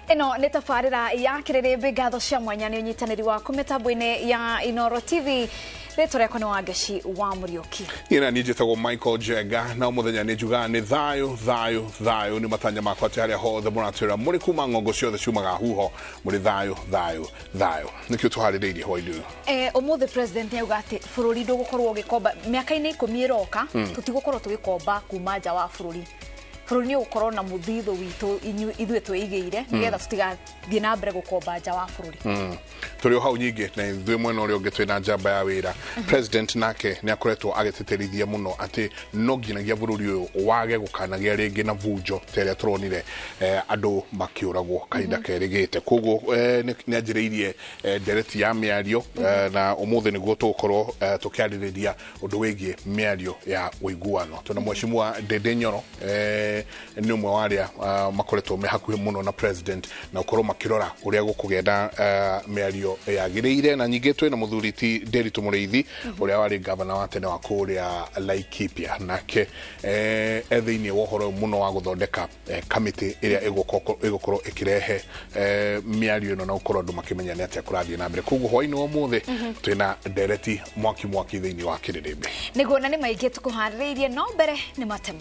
Ĩno nĩ tabarĩra ya Kĩrĩrĩmbĩ. Ngatho cia mwanya nĩ ũnyitanĩri waku mĩtambo-inĩ ya Inoro TV. Rĩtwa rĩakwa nĩ Wangeci wa Mũriũki. Niĩ na niĩ njĩtagwo Michael Njenga, na mũthenya nĩ njugaga nĩ thayũ thayũ thayũ. Nĩ matanya makwa atĩ harĩa hothe mũratwĩra mũrĩ kuma ng'ongo ciothe ciumaga huho mũrĩ thayũ thayũ thayũ. Nĩkĩo tũharĩrĩirie hwainĩ ũyũ. Ũmũthĩ president nĩ auga atĩ bũrũri ndũgũkorwo ũgĩkomba mĩaka-inĩ 10 ĩroka, tũtigũkorwo tũgĩkomba kuma nja wa bũrũri. Bũrũri nĩ ũgũkorwo na mũthithũ witũ ithuĩ twĩigĩire, nĩgetha tũtigathiĩ na mbere gũkomba nja wa bũrũri. Tũrĩ o hau nyingĩ na ithuĩ mwena ũrĩa ũngĩ twĩna njamba ya wĩra. President nake nĩ akoretwo agĩtĩtĩrithia mũno atĩ no nginyagia bũrũri ũyũ wage gũkanagĩa rĩngĩ na bunjo ta ĩrĩa tũronire andũ makĩũragwo kahinda kerĩgĩte. Koguo nĩ anjĩrĩirie ndereti ya mĩario, na ũmũthĩ nĩguo tũgũkorwo tũkĩarĩrĩria ũndũ wĩgiĩ mĩario ya ũiguano. Tuna mheshimiwa Ndindi Nyoro, nĩ ũmwe wa arĩa makoretwo me hakuhĩ mũno na president na gũkorwo makĩrora ũrĩa gũkũgĩa na mĩario yagĩrĩire. Na nyingĩ twĩna mũthuri ti Nderitu Mũrĩithi, ũrĩa warĩ gavana wa tene wa kũrĩa Laikipia, nake e thĩinĩ wa ũhoro ũyũ mũno wa gũthondeka kamĩtĩ ĩrĩa ĩgũkorwo ĩkĩrehe mĩario ĩno na gũkorwo andũ makĩmenya nĩ atĩa kũrathiĩ na mbere. Koguo hwainĩ wa ũmũthĩ twĩna ndereti mwaki mwaki thĩinĩ wa Kĩrĩrĩmbĩ. Nĩguo, na nĩ maingĩ tũkũharĩrĩirie, no mbere nĩ matemo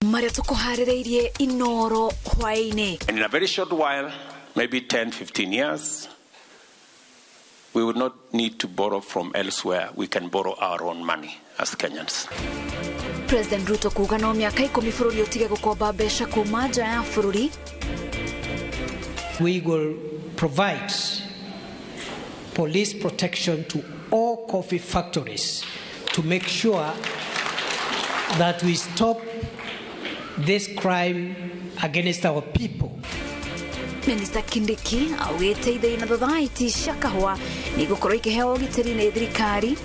marĩa tũkũharĩrĩirie Inoro hwaĩ-inĩ. And in a very short while, maybe 10, 15 years, we would not need to borrow from elsewhere. We can borrow our own money as Kenyans. President Ruto kuga no mĩaka 10 bũrũri ũtige gũkomba mbeca kuma nja ya bũrũri. We will provide police protection to all coffee factories to make sure that we stop this crime against our people. Minister Kindiki augĩte ithĩi na thothaiti cia kahũa nĩ igũkorwo ikĩheo ũgitĩri nĩ thirikari.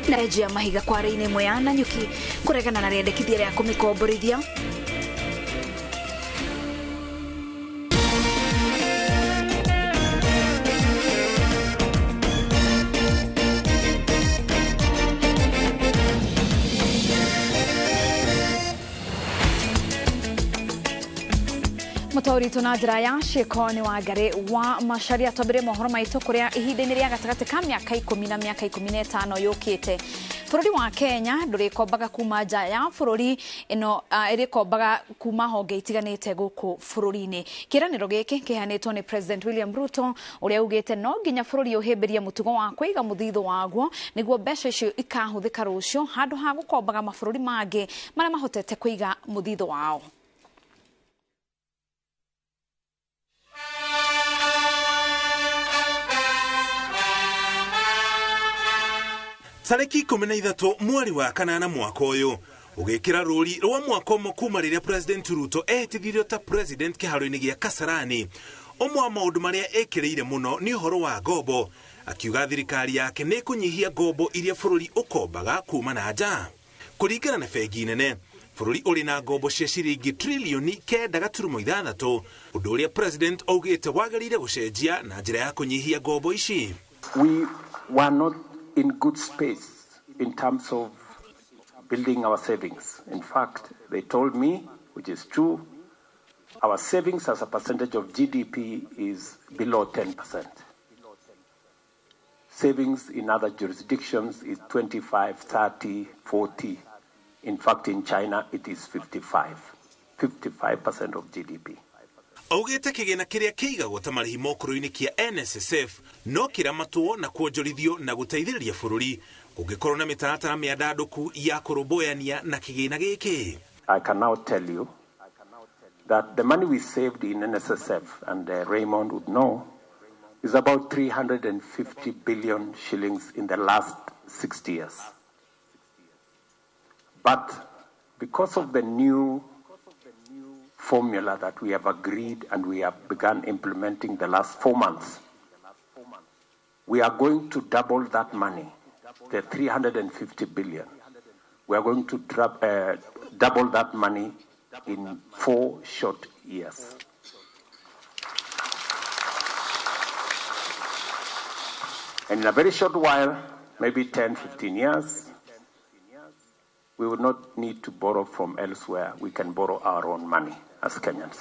Na enji ya mahiga kware-inĩ ĩmwe ya Nanyuki kũregana na rĩendekithia rĩa kũmĩkomborithia. Mũtaũri witũ na njĩra ya ciĩko nĩ Wangari wa Macharia. Twambĩrĩrie mohoro maitũ kũrĩa ihinda-inĩ rĩa gatagatĩ ka mĩaka 10 na mĩaka 15 yũkĩte, bũrũri wa Kenya ndũrĩkombaga kuma nja ya bũrũri, ĩno ĩrĩkombaga kuma honge itiganĩte gũkũ bũrũri-inĩ. Kĩĩranĩro gĩkĩ kĩheanĩtwo nĩ President William Ruto, ũrĩa augĩte no nginya bũrũri ũhĩmbĩrie mũtugo wa kũiga mũthithũ waguo nĩguo mbeca icio ikahũthĩka rũciũ, handũ ha gũkombaga mabũrũri mangĩ marĩa mahotete kũiga mũthithũ wao. Tarĩki 13 mweri wa kanana mwaka ũyũ ũgĩkĩra rũri rwa mwaka ũmwe kuma rĩrĩa President Ruto ehĩtithirio ta president kĩharo-inĩ gĩa Kasarani. Ũmwe wa maũndũ marĩa ekĩrĩire mũno nĩ ũhoro wa ngombo, akiuga thirikari yake nĩ ĩkũnyihia ngombo iria bũrũri ũkombaga kuma na nja. Kũringana na bengi nene, bũrũri ũrĩ na ngombo cia ciringi trilioni 9.6, ũndũ ũrĩa president augĩte wagĩrĩire gũcenjia na njĩra ya kũnyihia ngombo ici. We were not in good space in terms of building our savings. In fact, they told me, which is true, our savings as a percentage of GDP is below 10%. Savings in other jurisdictions is 25, 30, 40. In fact, in China, it is 55% of GDP. Augĩte kĩgĩna kĩrĩa kĩigagwo ta marĩhi ma ũkũrũ-inĩ kĩa NSSF no kĩramatwo na kuonjorithio na gũteithĩrĩria bũrũri kũngĩkorwo na mĩtaratara mĩandandũku ya kũrũmbũyania na kĩgĩna gĩkĩ. I can now tell you that the money we saved in NSSF, and Raymond would know, is about 350 billion shillings in the last 60 years. But because of the new formula that we have agreed and we have begun implementing the last 4 months, we are going to double that money, the 350 billion. We are going to double that money in 4 short years. And in a very short while, maybe 10, 15 years, We will not need to borrow from elsewhere. We can borrow our own money as Kenyans.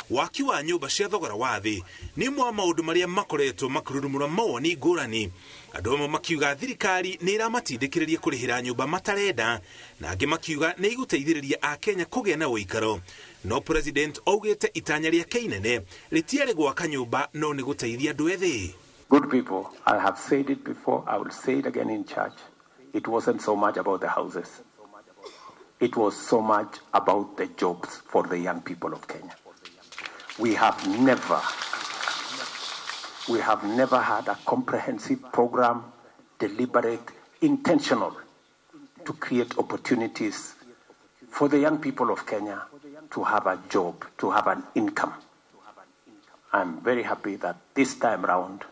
Waki wa nyũmba cia thogora wa thĩ nĩ ũmwe wa maũndũ marĩa makoretwo makĩrurumũra mawoni ngũrani. Andũ amwe makiuga thirikari nĩ ĩramatindĩkĩrĩria kũrĩhĩra nyũmba matarenda, na angĩ makiuga nĩ ĩgũteithĩrĩria Akenya kũgĩa na ũikaro. No president augĩte itanya rĩake inene rĩtiarĩ gwaka nyũmba no nĩ gũteithia andũ ethĩ. Good people, I have said it before, I will say it again in church. It wasn't so much about the houses. It was so much about the jobs for the young people of Kenya. We have never had a comprehensive program, deliberate, intentional, to create opportunities for the young people of Kenya to have a job, to have an income. I'm very happy that this time round,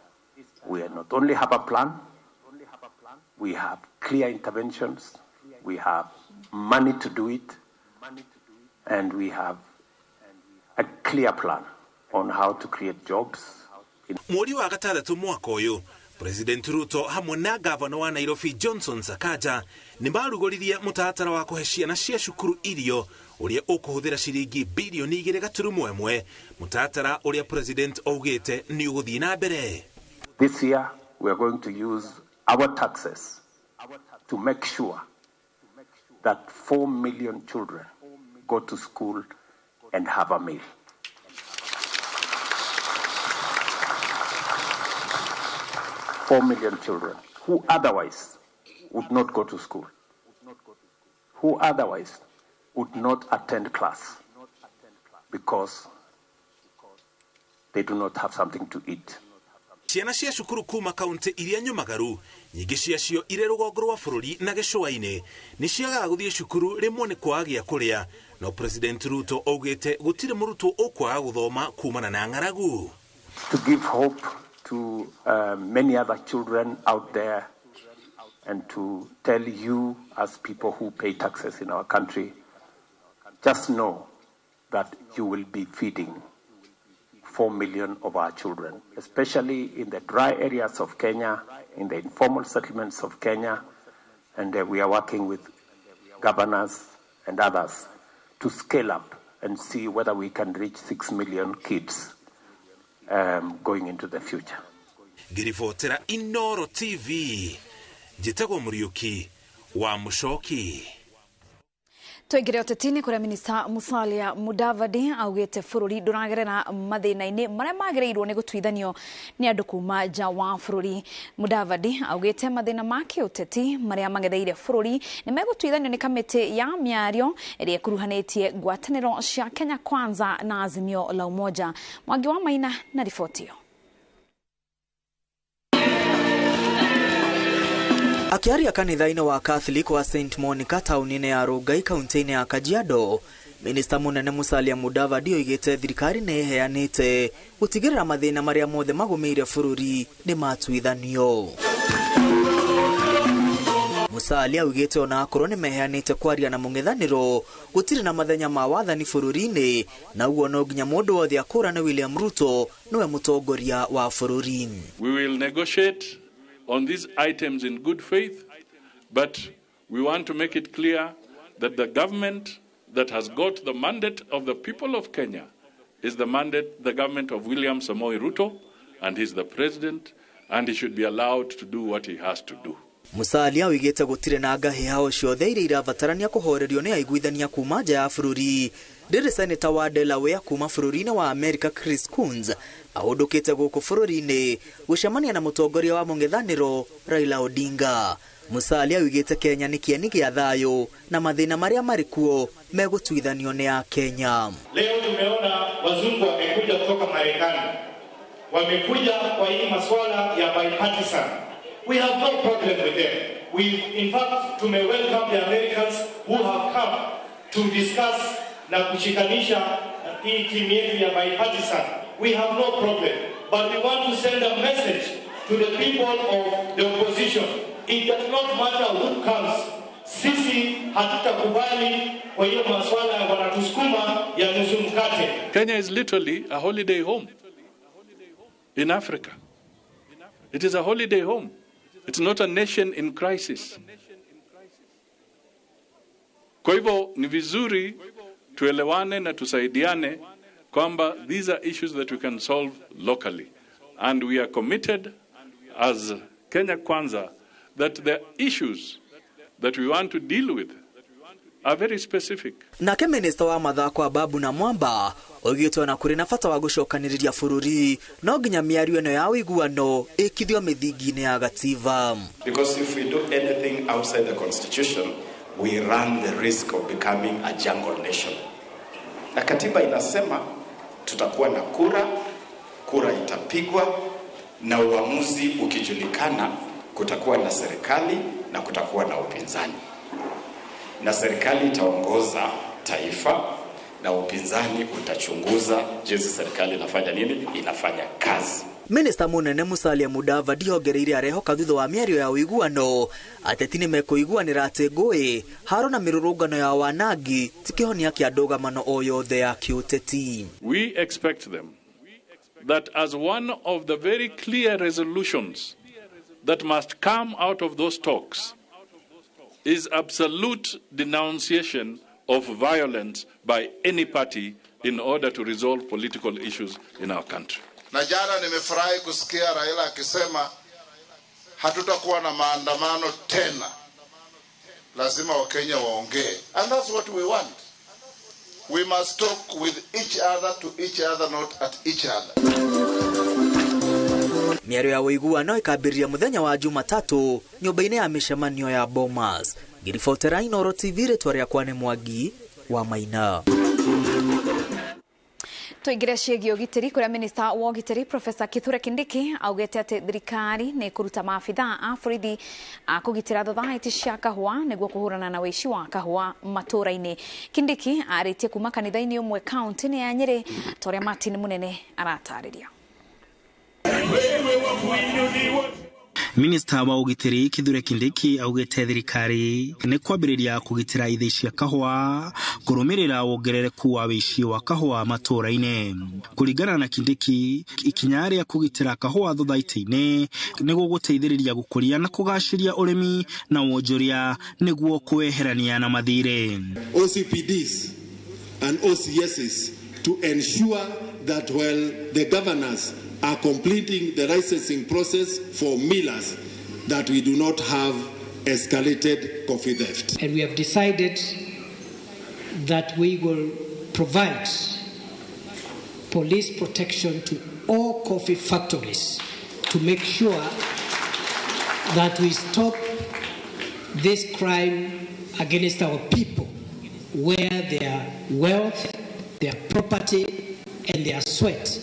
we not only have a plan, we have clear interventions, we have money to do it, and we have a clear plan on how to create jobs. Mweri wa gatandatũ mwaka ũyũ, President Ruto hamwe na gavana wa Nairobi Johnson Sakaja nĩ marugũririe mũtaratara wa kũhe ciana cia cukuru irio ũrĩa ũkũhũthĩra ciringi bilioni 2.1, mũtaratara ũrĩa President augĩte nĩ ũgũthiĩ na mbere. This year we are going to use our taxes to make sure that 4 million children go to school and have a meal. 4 million children who otherwise would not go to school, who otherwise would not attend class because they do not have something to eat. Ciana cia cukuru kuma kaunti iria nyumagaru nyingĩ ciacio irĩ rũgongo rwa bũrũri na gĩcũa-inĩ nĩ ciagaga gũthiĩ cukuru rĩmwe nĩ kwaga gĩa kũrĩa, no President Ruto augĩte gũtirĩ mũrutwo ũkwaga gũthoma kumana na ng'aragu. To give hope to many other children out there and to tell you as people who pay taxes in our country, just know that you will be feeding 4 million of our children, especially in the dry areas of Kenya, in the informal settlements of Kenya, and we are working with governors and others to scale up and see whether we can reach 6 million kids going into the future. Ngiribotera Inoro TV, njĩtagwo Mũriũki wa Mũcoki. Tũingĩre ũteti-inĩ kũrĩa Minista Musalia Mudavadi augĩte bũrũri ndũragerera mathĩna-inĩ marĩa magĩrĩirwo nĩ gũtuithanio nĩ andũ kuma nja wa bũrũri. Mudavadi augĩte mathĩna ma kĩũteti marĩa mang'etheire bũrũri nĩ megũtuithanio nĩ kamĩtĩ ya mĩario ĩrĩa ĩkuruhanĩtie ngwatanĩro cia Kenya Kwanza na Azimio la Umoja. Mwangi wa Maina na riboti ĩyo. Akiaria kanitha-inĩ wa Catholic wa St Monica taũni-inĩ ya Rongai kaunti-inĩ ya Kajiado, Minista mũnene Musalia Mudavadi oigĩte thirikari nĩ ĩheanĩte gũtigĩrĩra mathĩna marĩa mothe magũmĩire bũrũri nĩ matuithanio. Musalia augĩte ona akorwo nĩ meheanĩte kwaria na mũng'ethanĩro gũtirĩ na mathenya ma wathani bũrũri-inĩ, na ũguo no nginya mũndũ wothe akũrane William Ruto nĩwe mũtongoria wa bũrũri. We will negotiate on these items in good faith, but we want to make it clear that the government that has got the mandate of the people of Kenya is the mandate, the government of William Samoei Ruto, and he's the president, and he should be allowed to do what he has to do. Musalia oigĩte gũtirĩ na ngahĩha o ciothe iria irabatarania kũhorerio nĩ aiguithania kuma nja ya bũrũri. Rĩrĩ seneta wa Delaware kuma bũrũri-inĩ wa America Chris Coons ahũndũkĩte gũkũ bũrũri-inĩ gũcemania na mũtongoria wa mũng'ethanĩro Raila Odinga. Musalia oigĩte Kenya nĩ kĩeni gĩa thayũ na mathĩna marĩa marĩ kuo megũtuithanio nĩ Akenya. Leo tumeona wazungu wamekuja kutoka Marekani, wamekuja kwa hii masuala ya bipartisan. We have no problem with them. We, in fact, to may welcome the Americans who have come to discuss na kushikanisha hii timu yetu ya bipartisan. We have no problem, but we want to send a message to the people of the opposition. It does not matter who comes. Sisi hatutakubali kwa hiyo masuala ya wanatusukuma ya nusu mkate. Kenya is literally a holiday home in Africa. It is a holiday home. It's not a nation in crisis. Kwa hivyo ni vizuri tuelewane na tusaidiane kwamba these are issues that we can solve locally, and we are committed as Kenya Kwanza that the issues that we want to deal with are very specific. Nake minista wa mathako Ababu na Mwamba oigĩte ona kũrĩ na bata wa gũcokanĩrĩria bũrũri no nginya mĩario ĩno ya ũiguano ĩkithio mĩthingi-inĩ ya gatiba. Because if we do anything outside the constitution, we run the risk of becoming a jungle nation. Na katiba inasema tutakuwa na kura, kura itapigwa na uamuzi ukijulikana, kutakuwa na serikali na kutakuwa na upinzani, na serikali itaongoza taifa na upinzani utachunguza jinsi serikali inafanya nini, inafanya kazi. Minista munene Musalia Mudavadi ongereire arehoka thutha wa mĩario ya ũiguano ateti nĩmekũiguanĩra atĩ ngũĩ haro na mĩrũrũngano ya wanangi ti kĩhonia kĩa ndũgamano o yothe ya kĩũteti. We expect them that as one of the very clear resolutions that must come out of those talks is absolute denunciation of violence by any party in order to resolve political issues in our country. Na jana nimefurahi kusikia Raila akisema hatutakuwa na maandamano tena, lazima Wakenya waongee. And that's what we want. We must talk with each other, to each other, not at each other. Mĩario ya ũiguano ĩkambĩrĩria mũthenya wa Jumatatũ nyũmba-inĩ ya mĩcemanio ya Bomas. Ngĩribotera Inooro TV, rĩtwa rĩakwa nĩ Mwangi wa Maina. Tuingire ciĩgiĩ ũgitĩri kũrĩa minista wa ũgitĩri Professor Kithure Kindiki augĩte atĩ thirikari nĩ ĩkũruta maabithaa a borithi a kũgitĩra thothaiti cia kahũa nĩguo kũhũrana na ũici wa kahũa matũũra-inĩ. Kindiki arĩtie kuma kanitha-inĩ ũmwe kaunti-inĩ ya Nyĩrĩ ta ũrĩa Martin Munene aratarĩria. Minista wa ũgitĩri Kithure Kindiki augĩte thirikari nĩ kwambĩrĩria kũgitĩra ithĩi cia kahũa kũrũmĩrĩra wongerereku wa wĩici wa kahũa matũũra-inĩ. Kũringana na Kindiki, ikinya rĩa kũgitĩra kahũa thothaitĩ-inĩ nĩ gũgũteithĩrĩria gũkũria na kũgacĩria ũrĩmi na wonjoria nĩguo kweherania na mathirĩ. OCPDs and OCSs to ensure that while the governors are completing the licensing process for millers, that we do not have escalated coffee theft. And we have decided that we will provide police protection to all coffee factories to make sure that we stop this crime against our people, where their wealth, their property, and their sweat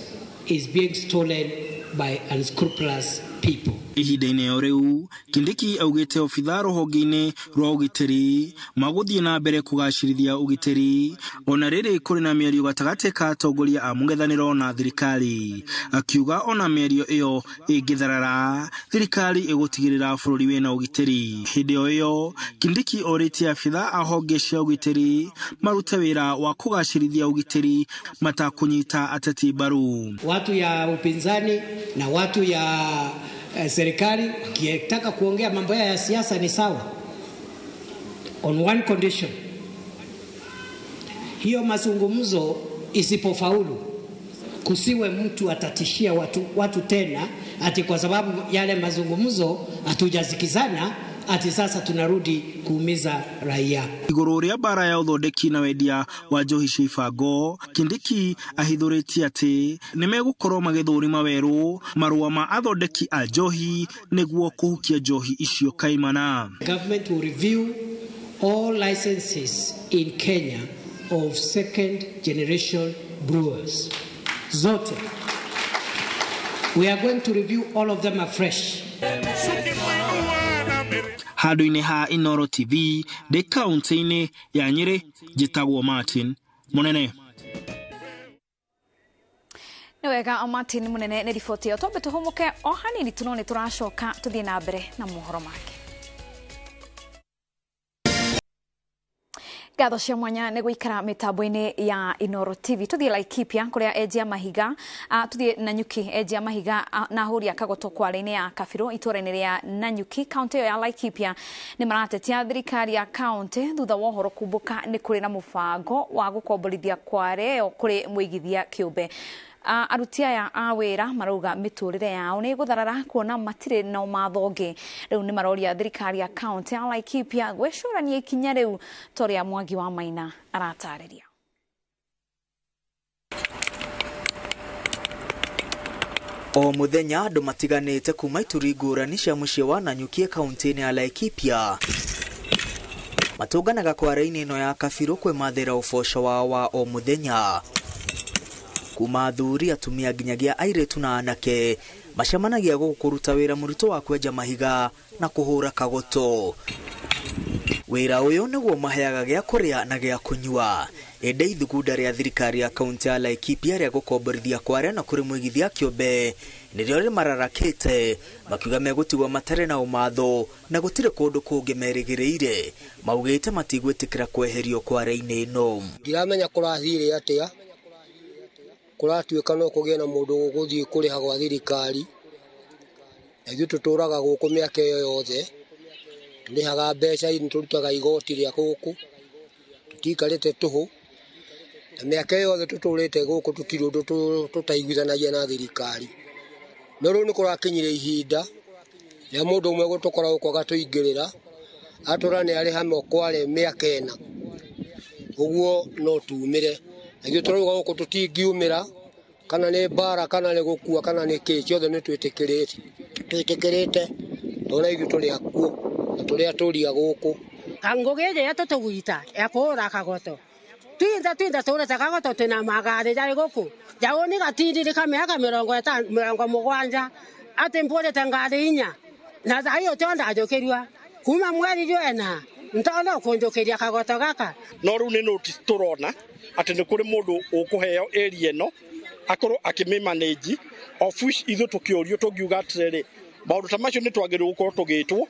is being stolen by unscrupulous people. Ihinda-inĩ o rĩu, Kindiki augĩte obithaa rũhonge-inĩ rwa ũgitĩri magũthiĩ na mbere kũgacĩrithia ũgitĩri ona rĩrĩ kũrĩ na mĩario gatagatĩ ka atongoria a mũng'ethanĩro na thirikari, akiuga ona mĩario ĩyo ĩngĩtharara thirikari ĩgũtigĩrĩra bũrũri wĩna ũgitĩri. Hĩndĩ o ĩyo, Kindiki orĩtie abithaa a honge cia ũgitĩri marute wĩra wa kũgacĩrithia ũgitĩri matakũnyita ateti mbaru. Watu ya upinzani na watu ya serikali wakitaka kuongea mambo ya siasa ni sawa, on one condition: hiyo mazungumzo isipofaulu, kusiwe mtu atatishia watu tena ati kwa sababu yale mazungumzo hatujasikizana ati sasa tunarudi kuumiza raia. Igũrũ rĩa mbara ya ũthondeki na wendia wa njohi cia ibango, Kindiki ahithũrĩtie atĩ nĩmegũkorwo magĩthũrima werũ marũa ma athondeki a njohi nĩguo kũhukia njohi icio kaimana. Government will review all licenses in Kenya of second generation brewers. Zote. We are going to review all of them afresh. Handũ-inĩ ha Inooro TV ndĩ kaunti-inĩ ya Nyĩrĩ, njĩtagwo Martin Munene. Nĩ wega Martin Munene nĩ riboti ĩyo. Twambe tũhũmũke o hanini tu no nĩ tũracoka tũthiĩ na mbere na mohoro make. Ngatho cia mwanya nĩ gũikara mĩtambo-inĩ ya Inooro TV. Tuthiĩ Laikipia kũrĩa enjia mahiga, tuthiĩ Nanyuki enjia mahiga na ahũri a kagoto kware-inĩ ya Kabirũ itũũra-inĩ rĩa Nanyuki kaunti ĩyo ya Laikipia nĩ maratetia thirikari ya kaunti thutha wa ũhoro kumbũka nĩ kũrĩ na mũbango wa gũkomborithia kware ĩyo kũrĩ mũigithia kĩũmbe. Aruti aya a wĩra marauga mĩtũrĩre yao nĩ ĩgũtharara kuona matirĩ na ũmatho ũngĩ. Rĩu nĩ maroria thirikari ya kaunti ya Laikipia gwĩcũrania ikinya rĩu ta ũrĩa Mwangi wa Maina aratarĩria. O mũthenya andũ matiganĩte kuma ituri ngũrani cia mũciĩ wa Nanyuki kaunti-inĩ ya Laikipia matũnganaga kware-inĩ ĩno ya Kabirũ kwĩmathĩra ũboco wao wa o mũthenya. Kuma athuri, atumia nginyagia airĩtu na anake macemanagia gũkũ kũruta wĩra mũritũ wa kwenja mahiga na kũhũra kagoto. Wĩra ũyũ nĩguo maheaga gĩa kũrĩa na gĩa kũnyua. Ĩndĩ ithugunda rĩa thirikari ya kaunti ya Laikipia rĩa gũkomborithia kware na kũrĩ mũigithia kĩũmbe nĩrĩo rĩmararakĩte makiuga megũtigwo matarĩ na ũmatho na gũtirĩ kũndũ kũngĩ merĩgĩrĩire. Maugĩte matigwĩtĩkĩra kweherio kware-inĩ ĩno. Ndiramenya kũrathire atĩa, kũratuĩka no kũgĩe na mũndũ ũgũthiĩ kũrĩha gwa thirikari, na ithuĩ tũtũraga gũkũ mĩaka ĩyo yothe, tũrĩhaga mbeca, tũrutaga igoti rĩa gũkũ, tũtiikarĩte tũhũ, na mĩaka ĩyo yothe tũtũrĩte gũkũ tũtirĩ ũndũ tũtaiguithanagia na thirikari. No rĩu nĩ kũrakinyire ihinda rĩa mũndũ ũmwe gũtũkora gũkũ agatũingĩrĩra, atũra nĩ arĩha kware mĩaka ĩna, ũguo no tumĩre. Na ithuĩ tũrauga gũkũ tũtingiumĩra, kana nĩ mbara kana nĩ gũkua kana nĩ kĩ, ciothe nĩ twĩtĩkĩrĩte, twĩtĩkĩrĩte tondũ ithuĩ tũrĩ akuo na tũrĩ atũri a gũkũ. Ngũgĩ ĩrĩa tũtũgwita ya kũhũra kagoto twinda twinda tũrĩte kagoto twĩna magari jarĩ gũkũ jaũ nĩ gatindirika mĩaka 57 atĩ mbũrĩte ngari 4 na thaa iyo tio ndanjũkĩrua kuma mweri ena ntona kũnjũkĩria kagoto gaka. No rĩu nĩ notice tũrona atĩ nĩ kũrĩ mũndũ ũkũheo area ĩno akorwo akĩmĩmanage, of which ithuĩ tũkĩũrio tũngiuga atĩrĩrĩ, maũndũ ta macio nĩ twagĩrĩirwo gũkorwo tũgĩtwo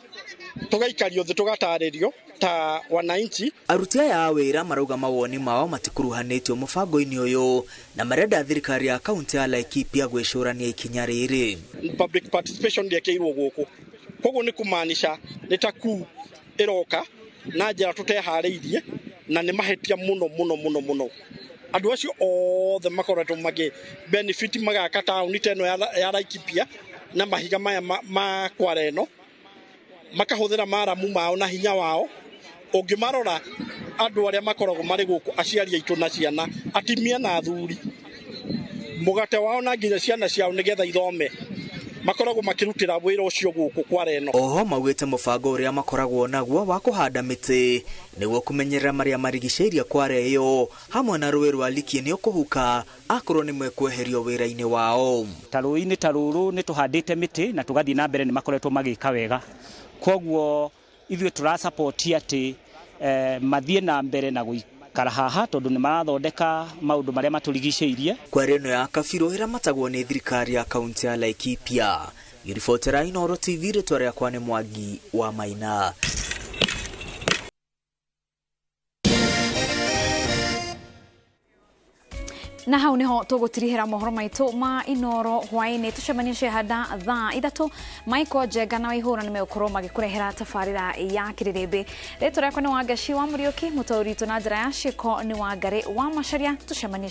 tũgaikario thĩ tũgatarĩrio ta wananchi. Aruti aya a wĩra marauga mawoni mao matikuruhanĩtio mũbango-inĩ ũyũ na marenda thirikari ya kaunti ya Laikipia gwĩcũrania ikinya rĩrĩ. Public participation ndĩekĩirwo gũkũ, koguo nĩ kũmaanisha nĩ ta kuu ĩroka na njĩra tũteharĩirie na nĩ mahĩtia mũno mũno mũno mũno. Andũ acio othe makoretwo magĩ benefit magaka taũni ta ĩno ya Laikipia na mahiga maya ma kware ĩno, makahũthĩra maramu mao na hinya wao. Ũngĩmarora andũ arĩa makoragwo marĩ gũkũ, aciari aitũ na ciana, atimia na athuri, mũgate wao na nginya ciana ciao nĩgetha ithome, makoragwo makĩrutĩra wĩra ũcio gũkũ kware ĩno. Oho maugĩte mũbango ũrĩa makoragwo naguo wa kũhanda mĩtĩ nĩguo kũmenyerera marĩa marigicĩirie kware ĩyo hamwe na rũĩ rwa Likĩ nĩ ũkũhuka akorwo nĩ mekweherio wĩra-inĩ wao. Ta rũĩ-inĩ ta rũrũ nĩ tũhandĩte mĩtĩ na tũgathiĩ na mbere, nĩ makoretwo magĩka wega, koguo ithuĩ tũrasapoti atĩ mathiĩ na mbere na gũikara haha tondũ nĩ marathondeka maũndũ marĩa matũrigicĩirie. Kware ĩno ya Kabirũ ĩramatagwo nĩ thirikari ya kaunti ya Laikipia. Ngĩribotera Inooro TV, rĩtwa rĩakwa nĩ Mwangi wa Maina. Na hau niho tũgũtirihĩra mohoro maitũ ma Inooro hwaĩ-inĩ. Tũcemanie Cehanda thaa 3. Michael Njenga na Waihũra nĩ megũkorwo magĩkũrehera tabarĩra ya kĩrĩrĩmbĩ. Rĩtwa rĩakwa nĩ Wangaci wa Mũriũki, mũtaũri witũ na njĩra ya ciĩko nĩ Wangarĩ wa Macharia. Tũcemanie.